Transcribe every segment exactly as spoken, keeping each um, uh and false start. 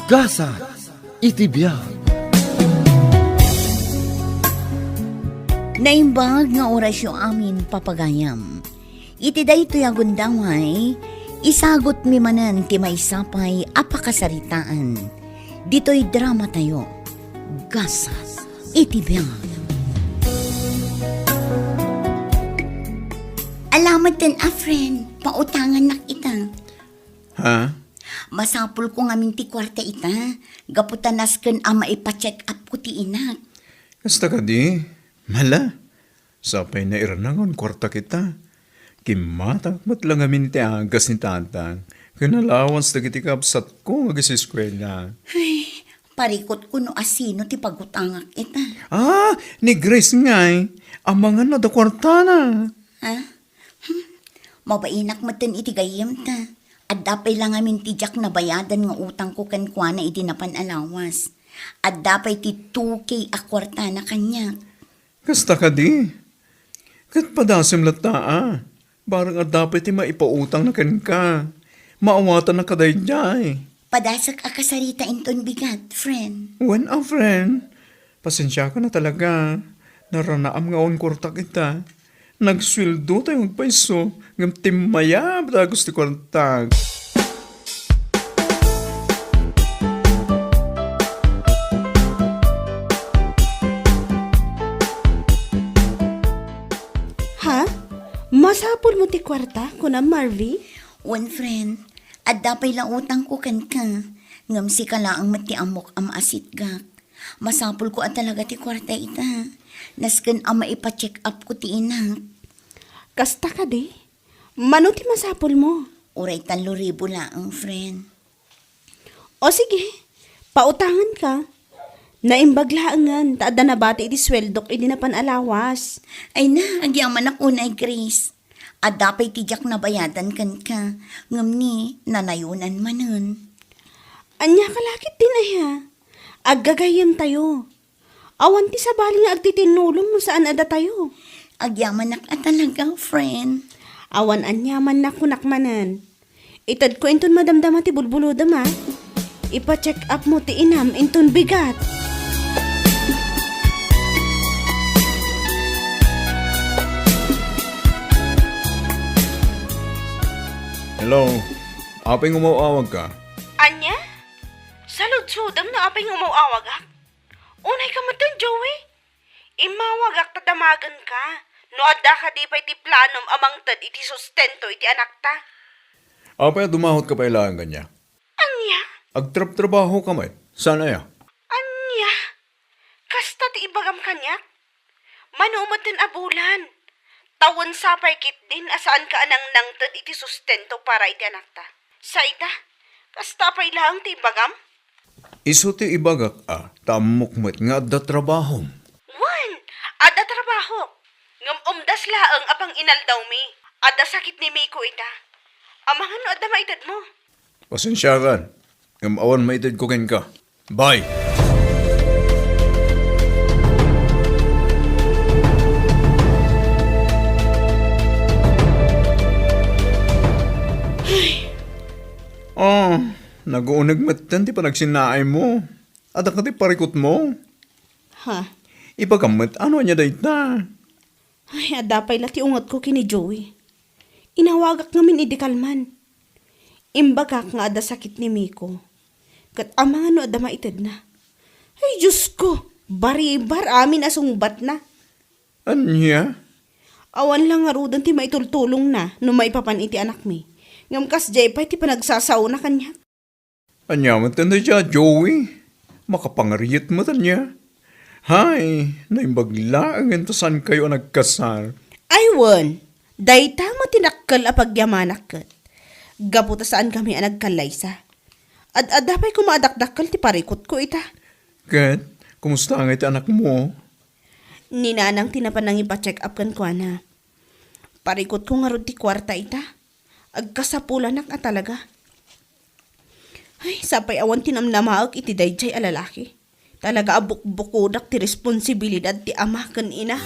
Gasat iti biag. Naimbag nga orasyo amin, papagayam. Iti daytoy a gundaway, isagutmi manen ti maysa pay a pakasaritaan. Ditoy dramatayo, Gasat iti biag. Alamet ten a friend, pautangannak ita. Ha? Masapulko ngamin ti kuarta ita, gapu ta nasken a maipa-check up ko ti inak. Kasta kadi? Mala, sapay nairna nga awan kuartak ita. Kimmatak met la ngamin ti agas ni tatang ken allowance dagiti kabsatko nga agiseskuela. Ay, parikutko no asino ti pagutangak ita. Ah, ni Grace ngay, amangan no adda kuartana. Ha? Hmm. Mabainak metten iti gayyemta. Adda pay la ngamin ti diak nabayadan nga utangko kenkuana idi napan a lawas. Adda pay ti two K a kuartana kaniak. Kasta kadi? Ket padasem latta a. Bareng adda pay ti maipautangna kenka. Maawatanna kadaydiay. Padasek a kasarita inton bigat, friend. Wen a, friend. Pasensiakan a talaga. Naranaam nga awan kuartak ita. Nagsueldotayo nga agpayso, ngem timmayab dagus ti kuartak. Ha? Masapulmo ti kuarta, kunam, Marvy? Wen, friend. Adda pay la utangko kenka. Ngem sika laeng met ti ammok a maasitgak. Masapulko a talaga ti kuarta ita. Nasken a maipa-check up ko ti inak. Kasta kadi? Mano ti masapulmo? Uray tallo ribu laeng, friend. O sige, pautanganka. Naimbag laengen ta adda nabati iti sueldok idi napan a lawas. Ay na, agyamanak unay, Grace. Adda pay ti diak nabayadan kenka, ngem ni nanayonan manen. Ania ka la ketdin aya? Aggagayyemtayo. Awan ti sabali nga agtitinnulong no saan a datayo. Agyamanak a talaga, friend. Awan aniamanna, kunak manen. Itedko inton madamdama ti bulbulodem, a. Ipa-check up mo ti inam inton bigat. Hello. Apay nga umaw-awagka? Ania? Saludsodem no apay nga umaw-awagak? Unayka metten, Joey? Immawagak ta damagenka no adda kadi pay ti planom a mangted iti sustento iti anakta. Apay a dumahutka pay laeng kaniak? Ania? Agtrabtrabahoka met. Saan aya? Ania? Kasta ti ibagam kaniak? Mano metten a bulan. Ta wen sapay ketdin a saanka a nangnangted iti sustento para iti anakta. Sa ita, kasta pay laeng ti ibagam? Isu ti ibagak a, ta ammok met nga adda trabahom. Wen, adda trabahok. Ngem umdas laeng a panginaldawmi. Adda sakit ni Miko ita. Amangan no adda maitedmo. Pasensiakan, ngem awan maitedko kenka. Bye! Ay. Ah, naguuneg metten ti panagsinnaaymo. Adda kadi parikutmo? Ha? Ibagam met, ano ania dayta? Ay, adda pay la ti ungetko ken ni Joey. Inawagak ngamin idi kalman. Imbagak nga adda sakit ni Miko. Ket amangan no adda maitedna. Ay, Diosko! Baribar amin a sungbatna. Ania? Awan la ngaruden ti maitultulongna no maipapan iti anakmi. Ngem kasdiay pay ti panagsasaona kaniak. Ania met dayta, Joey? Makapangariet met ania? Hay, naimbag laengen ta saankayo a nagkasar. Ay wen, dayta met ti dakkel a pagyamanak ket. Gapu ta saankami a nagkallaysa. Ad-adda pay koma a dakdakkel ti parikutko ita. Ket, kumusta ngay ti anakmo? Ni Nanang ti napan nangipa-check up kenkuana. Parikutko ngarud ti kuarta ita. Agkasapulanak a talaga. Ay, sapay awan ti namnamaek iti daydiay a lalaki. Talaga a bukbukodak ti responsibilidad ti ama ken ina.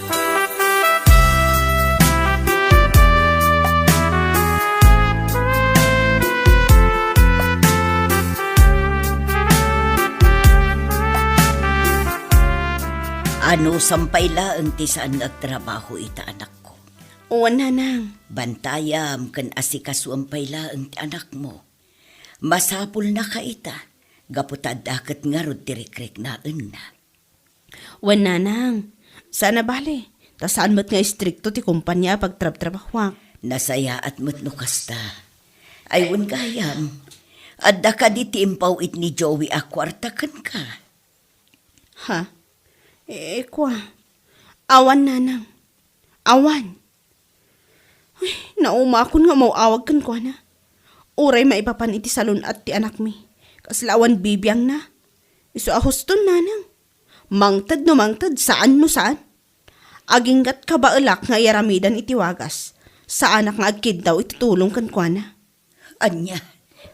Anusam pay laeng ti saan nga agtrabaho ita, anakko. Wen, nanang. Bantayam ken asikasuem pay laeng ti anakmo. Masapulnaka ita, gapu ta adda ket ngarud ti rikriknaenna. Wen, nanang. Saan a bale, ta saan met nga istrikto ti kompania a pagtrabtrabahoak. Nasayaat met no kasta. Ay, wen gayam, adda kadi ti impaw-it ni Joey a kuarta kenka? Ha? Eh, kua. Awan, nanang. Awan. Ay, naumakon nga umaw-awag kenkuana. Uray maipapan iti salun-at ti anakmi, kasla awan bibiangna. Isu a huston, nanang. Mangted no mangted, saan no saan. Aginggat kabaelak nga iyaramidan iti wagas. Saanak nga agkiddaw iti tulong kenkuana. Ania?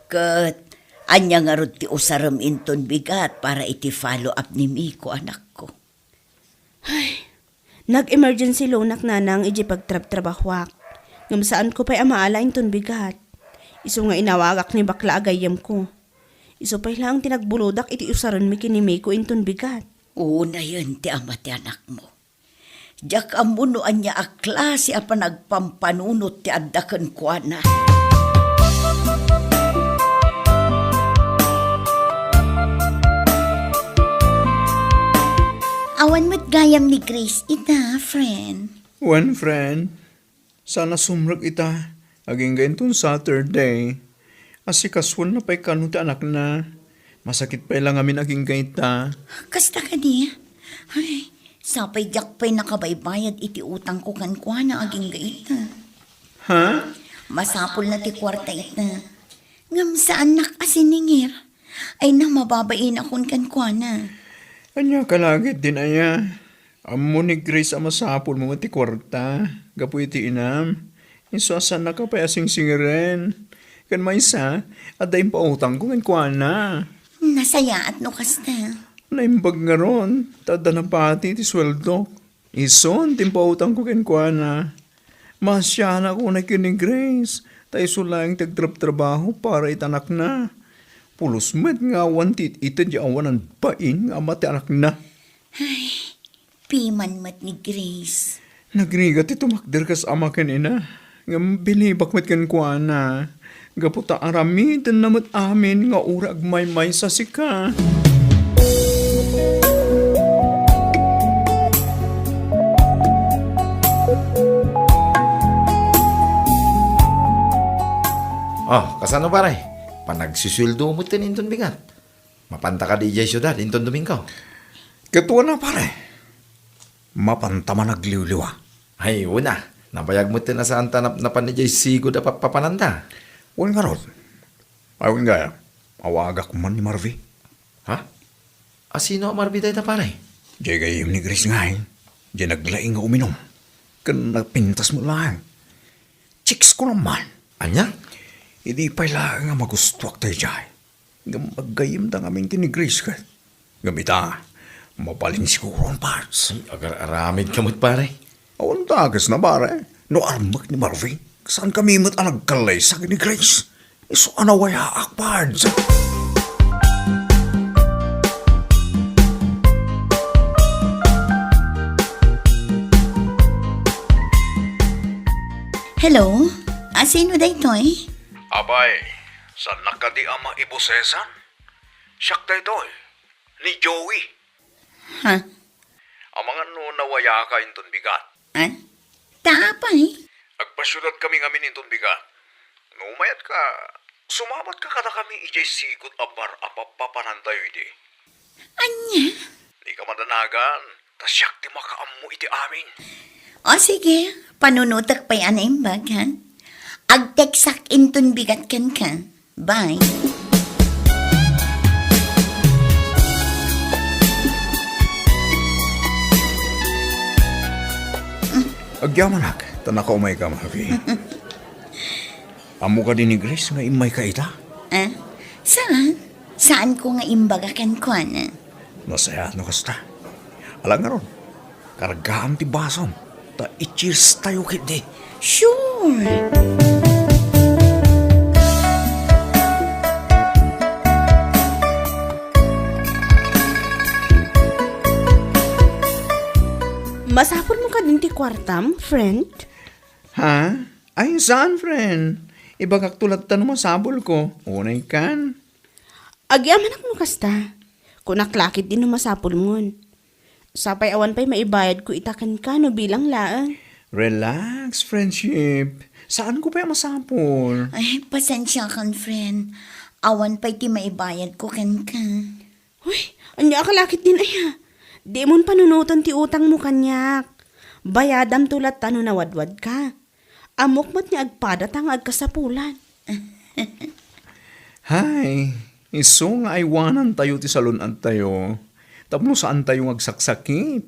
Ket ania ngarud ti usarem inton bigat para iti follow-up ni Miko, anakko? Ay, nag-emergency loanak, nanang, idiay pagtrabtrabahoak. Ngem saanko pay a maala inton bigat. Isu nga inawagak ni bakla a gayyemko. Isu pay laeng ti nagbulodak iti usarenmi ken ni Miko inton bigat. Unayen ti ama ti anakmo. Diak ammo no ania a klase a panagpampanunot ti adda kenkuana. Awan met gayam ni Grace ita, friend. Wen, friend. Saan a sumrek ita, agingga inton Saturday. Asikasuenna pay kano ti anakna. Masakit pay la ngamin agingga ita. Kasta kadi? Ay, sapay diak pay nakabaybayad iti utangko kenkuana agingga ita. Ha? Masapulna ti kuarta ita. Ngem saannak a siningir. Ay, na, mababainakon kenkuana. Ania ka la ketdin aya? Ammo ni Grace a masapulmo met ti kuarta gapu iti inam. Isu a saannaka pay a singsingiren. Ken maysa, adda impautangko kenkuana. Nasayaat no kasta. Naimbag ngarud, ta adda napati ti sueldok. Isun ti impautangko kenkuana. Maasianak unay ken ni Grace, ta isu laeng ti agtrabtrabaho para iti anakna. Pulos met nga awan ti it-ited ya awanan bain nga ama ti anakna. Ay, piman met ni Grace. Nagrigat ti tumakder kas ama ken ina, ngem bilibak met kenkuana. Gapu ta aramidenna met amin nga uray agmaymaysa sika. Ah, kasano, pare? Panagsusueldo met ten inton bigat. Mapanta kadi idiay siudad inton Domingo? Ket wen a, pare. Mapanta managliwliwa. Ay, wen a. Nabayag met ten a saanta napnapan idiay sigud a pappapananta. Wen ngarud. Ay, wen gayam, awagak man ni Marvy. Ha? Asino a Marvy dayta, pare? Diay gayyem ni Grace ngay, diay naglaing nga uminum. Ken napintas met laeng. Chicks ko naman. Ania? Idi pay laeng a magustuak daydiay. Ngem aggayyemda ngamin ken ni Grace ket. Ngem ita, mabalin siguron, Pards. Ay, agar-aramid ka met, pare. Awan dagesna, pare. No armek ni Marvin, saan kami met a nagkallaysa ken ni Grace? Isu a nawayaak, Pards. Hello? Asino daytoy? Abay, saannak kadi a maibosesan? Siak daytoy, ni Joey. Ha? Amangan no nawayaka inton bigat. Ah? Ta apay? Agpasiudad kami ngamin inton bigat. No umayatka, sumabatka kadakami idiay sigud a bar a pappapanantayo idi. Ania? Dika madanagan, ta siak ti makaammo iti amin. O sige, panunotek pay a naimbag, ha? Agteksak inton bigat kenka. Bye. Agyamanak, ta nakaumayka, Marvin. Ammo kadi ni Grace nga immayka ita? Ah, saan? Saanko nga imbaga kenkuana. Nasayaat no kasta. Ala ngarud, kargaam ti basom, ta i-cheers tayo ketdi. Sure. Masapulmo kadin ti kuartam, friend? Ha? Ay, saan, friend? Ibagakto latta no masapulko. Unay kan. Agyamanak no kasta. Kunak la ketdi no masapulmon. Sapay awan pay maibayadko ita kenka no bilang laeng. Relax, friendship. Saanko pay a masapul? Ay, pasensiakan, friend. Awan pay ti maibayadko kenka. Uy, ania ka la ketdin aya? Dimon panunoten ti utangmo kaniak. Bayadamto latta no nawadwadka. Ammok met nga agpadata nga agkasapulan. Hay, isu nga aywanantayo ti salun-adtayo tapno saantayo nga agsaksakit.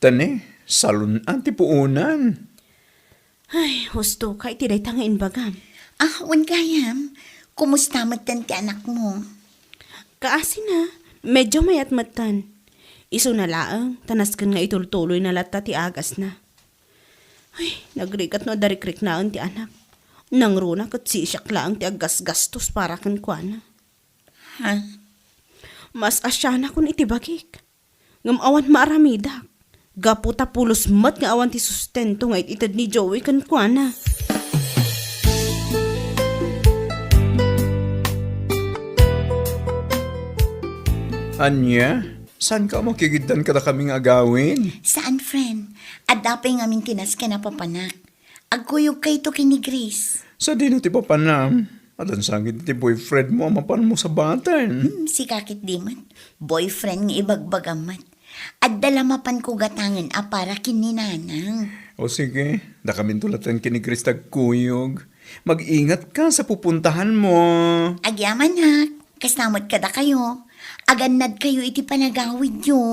Ta ne, salun-ad ti puonan. Ay, husto ka iti dayta nga imbagam. Ah, wen gayam, kumusta metten ti anakmo? Kaasina, medyo mayat metten. Isuna laeng, ta nasken nga itultuloyna latta ti agasna. Ay, nagrigat no adda rikriknaen ti anak. Nangruna ket sisiak laeng ti aggasgastos para kenkuana. Ha? Mas asianakon iti bagik. Ngem awan maaramidak. Gapu ta pulos met nga awan ti sustento nga it-ited ni Joey kenkuana. Ania? Saanka a makigiddan kadakami nga agawid? Saan, friend. Adda pay ngamin ti nasken a papanak. Agkuyogkayto ken ni Grace. Sadino ti papanam? Addan sangit ti boyfriend mo a mapanmo sabaten. Hmm, sika ketdi met. Boyfriend nga ibagbagam met. Adda la mapanko gatangen a para ken ni Nanang. O sige, dakaminto latten ken ni Grace ti agkuyog. Mag-ingatka sa pupuntahanmo. Agyamanak. Kasta met kadakayo, agannadkayo iti panagawidyo.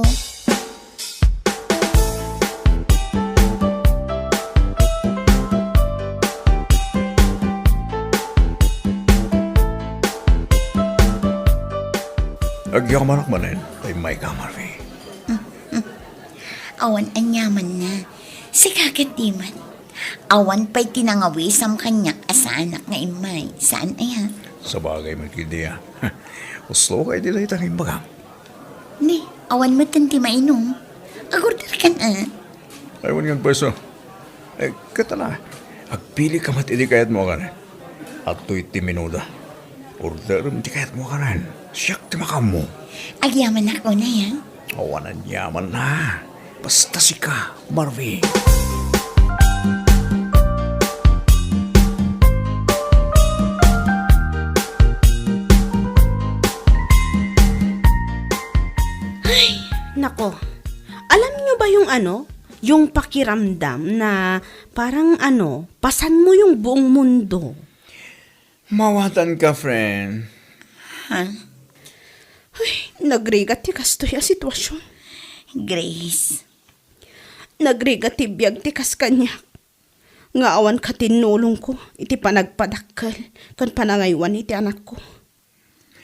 Agyamanak manen, ay may kamari. Awan aniamanna. Sika ketdi met. Awan pay ti nangawisam kaniak a saanak nga immay. Saan aya? Sabagay met ketdi a. Usto kay di dayta nga imbagam. Ni, awan metten ti mainum. Agorder kan a. Ay, wen nga agpwesto. Eh, ket ala, agpili ka met idi kayatmo a kanen. Adtoy ti menuda. Orderem ti kayatmo a kanen. Siak ti makaammo. Agyamanak unay, a? Awan aniamanna. Basta sika, Marvin. Ay, nako. Alam niyo ba yung ano? Yung pakiramdam na parang ano, pasan mo yung buong mundo. Mawatan ka, friend. Ha? Ay, nagrigat ti kastoy a sitwasyon. Grace. Nagrigat ti biag ti kas kaniak. Nga awan katinnulongko iti panagpadakkel ken panangaywan iti anakko.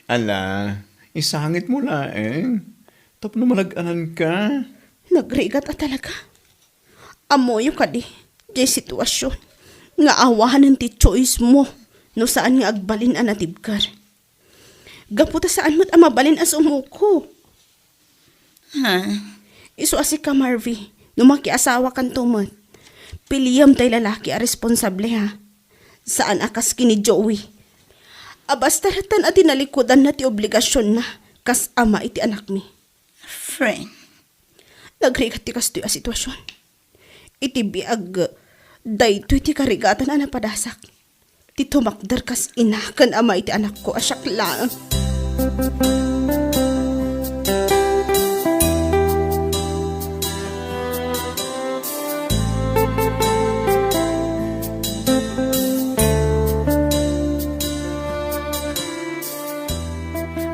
Ala, isangitmo laeng. Tapno malag-ananka. Nagrigat a talaga. Ammoyo kadi, diay sitwasyon nga awanen ti choice mo no saan nga agbalin a natibker. Gapu ta saan met a mabalin a sumuko. Ha? Isu a sika, Marvy, no makiasawakanto met, piliem tay lalaki a responsable, ha? Saan a kas ken ni Joey. A basta latta a tinalikudanna ti obligasionna kas ama iti anakmi. Friend. Nagrigat ti kastoy a sitwasyon. Iti biag, daytoy ti karigatan a napadasak. Ti tumakder kas ina ken ama iti anakko a siak laeng.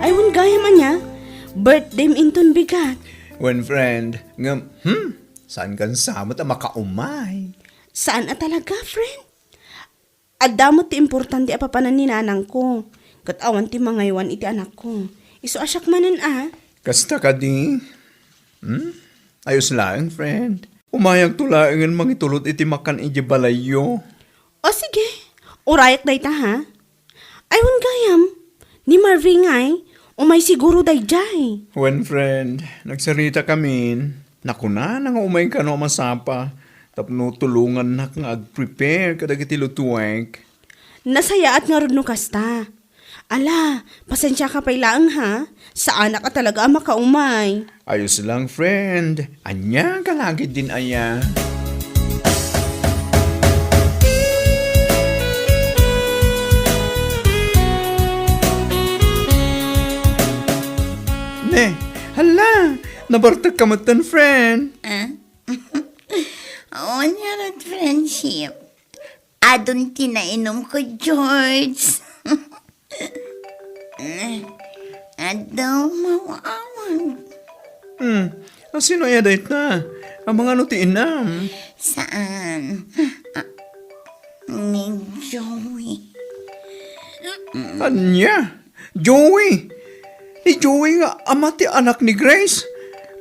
Ay, wen gayam ania, birthdayem inton bigat. Wen, friend, ngem, hmm, saan kan sa met a makaumay? Saan a talaga, friend? Adda met ti importante a papanan ni nanangko, ket awan ti mangaywan iti anakko. Isu a siak manen a. Kasta kadi? Hmm? Ayos laeng, friend. Umayagto laengen mangitulod iti makan idiay balayyo. O sige, urayak dayta, ha? Ay, wen gayam, ni Marvin ngay, umay siguro daydiay. Wen, friend, nagsaritakamin. Nakunana nga umay kano a masapa tapno tulongannak nga ag-prepare kadagiti lutuek. Nasayaat ngarud no kasta. Ala, pasensiaka pay laeng ha. Saanak a talaga a makaumay. Ayos lang, friend. Ania ka lagi din aya? Ne, hala, nabartek ka metten, friend. Ah? Ania ret, friendship? Adun ti nainumko, George. Adu, maawag. Hmm, a, sino aya dayta? Amangan no ti inam? Saan? Ah, ni Joey. Ania? Joey? Ni Joey nga ama ti anak ni Grace?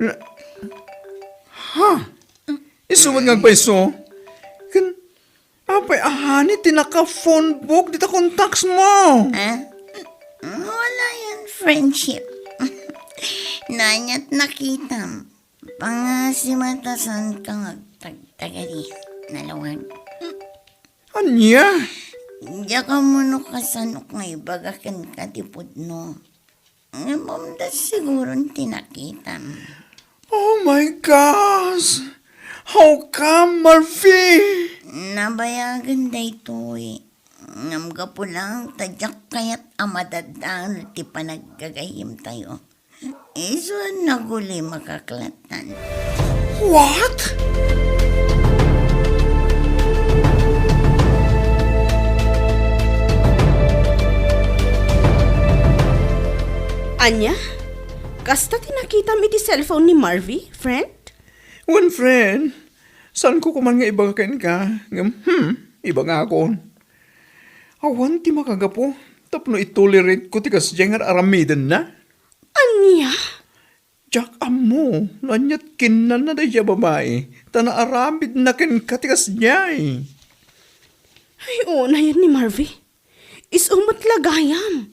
Na-, ha? Isu met nga agpayso? Ken, apay a hani ti naka-phone book dita contacts mo? Ah? Wala yan, friendship. Nanyat nakitam. Pangasimatasan ka nga agtagtagari. Nalawag. Ania? Diak ammo no kasano nga ibaga kenka ti pudno. Ngem umdas siguron ti nakitam. Oh my gosh! How come, Marvy? Nabayagen daytoy. Ngem gapu lang ta diak kayat a madadael ti panaggagayyemtayo. Isu a naguli makaklattan. What? Ania? Kasta ti nakitam iti cellphone ni Marvy, friend? Wen, friend. Saanko koman nga ibaga kenka, ngem, hmm, ibagakon. Awan ti makagapu tapno itolerate ko ti kasdiay nga ar-aramidenna. Ania? Diak ammo no aniat kinnanna daydiay a babai, ta naaramidna kenka ti kasdiay. Ay, unayen ni Marvy. Isu met la gayam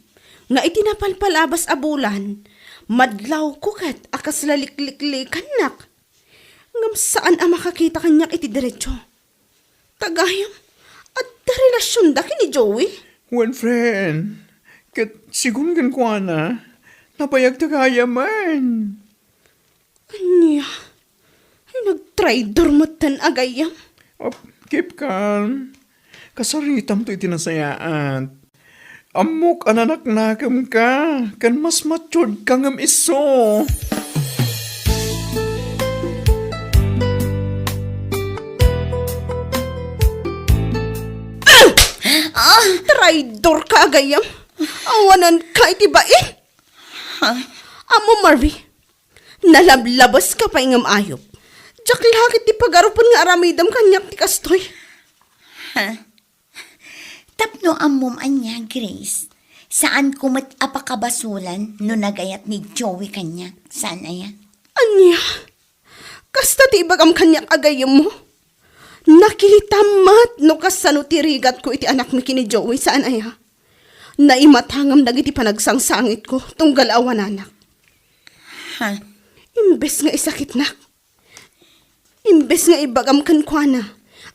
nga iti napalpalabas a bulan, madlawko ket a kasla likliklikannak. Ngem saan a makakita kaniak iti derecho. Ta gayam, adda relasionda ken ni Joey? Wen, friend, ket sigun kenkuana, nabayagta gayamen. Ania? Ay, nagtraidor metten a gayam. Oh, keep calm. Kasaritamto iti nasayaat. Ammok a nanaknakemka, ken mas matured ka ngem isu. Ah! Traidor ka, a gayam! Awananka iti bain! Ha? Ammo, Marvy, nalablabeska pay ngem ayup. Diak la ket ti pagarupen nga aramidem kaniak ti kastoy. Ha? Tapno ammom ania, Grace, saanko met a pakabasolan no nagayat ni Joey kaniak, saan aya? Ania? Kasta ti ibagam kaniak a gayyemmo? Nakitam met no kasano ti rigatko iti anakmi ken ni Joey, saan aya? Naimatangam dagiti panagsangsangitko tunggal awananak. Ha? Imbes nga isakitnak, imbes nga ibagam kenkuana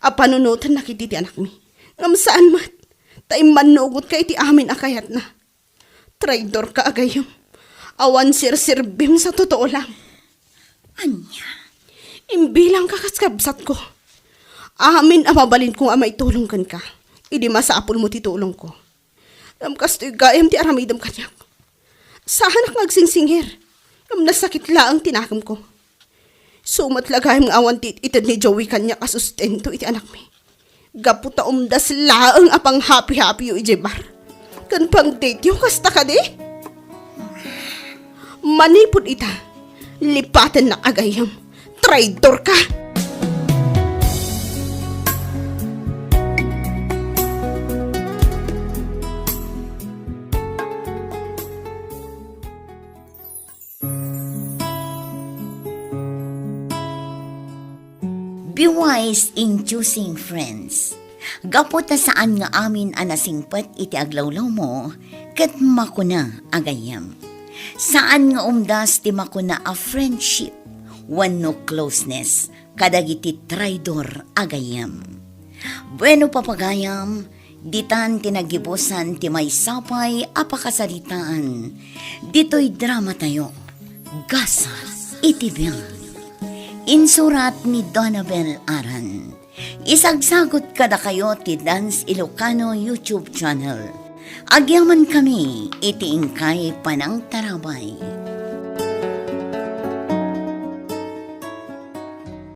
a panunotennak iti ti anakmi, ngem saan met, ta immannugotka iti amin a kayatna. Traidor ka, a gayyem. Awan serserbim sa totoo lang. Ania? Imbilangka kas kabsatko. Amin a mabalinko nga maitulong kenka, idi masapulmo ti tulongko. Ngem kastoy gayam ti aramidem kaniak. Saanak nga agsingsingir, ngem nasakit laeng ti nakemko. Isu met la gayam nga awan ti ited ni Joey kaniak a sustento iti anakmi. Gapu ta umdas laeng a panghapi-hapiyo idiay bar ken pang-dateyo, kasta kadi? Manipud ita, lipatennak a gayyem. Traidor ka! Be wise in choosing friends. Gapu ta saan nga amin a nasingpet iti aglawlawmo, ket makuna a gayyem. Saan nga umdas ti makuna a friendship wenno closeness kadagiti traidor a gayyem. Bueno, papagayam, ditan ti naggibusan ti maysa pay a pakasaritaan ditoy dramatayo, Gasat iti Biag. Insurat ni Donabel Aran. Isagsagut kadakayo ti Dance Ilocano YouTube channel. Agyamankami iti inkay panangtarabay.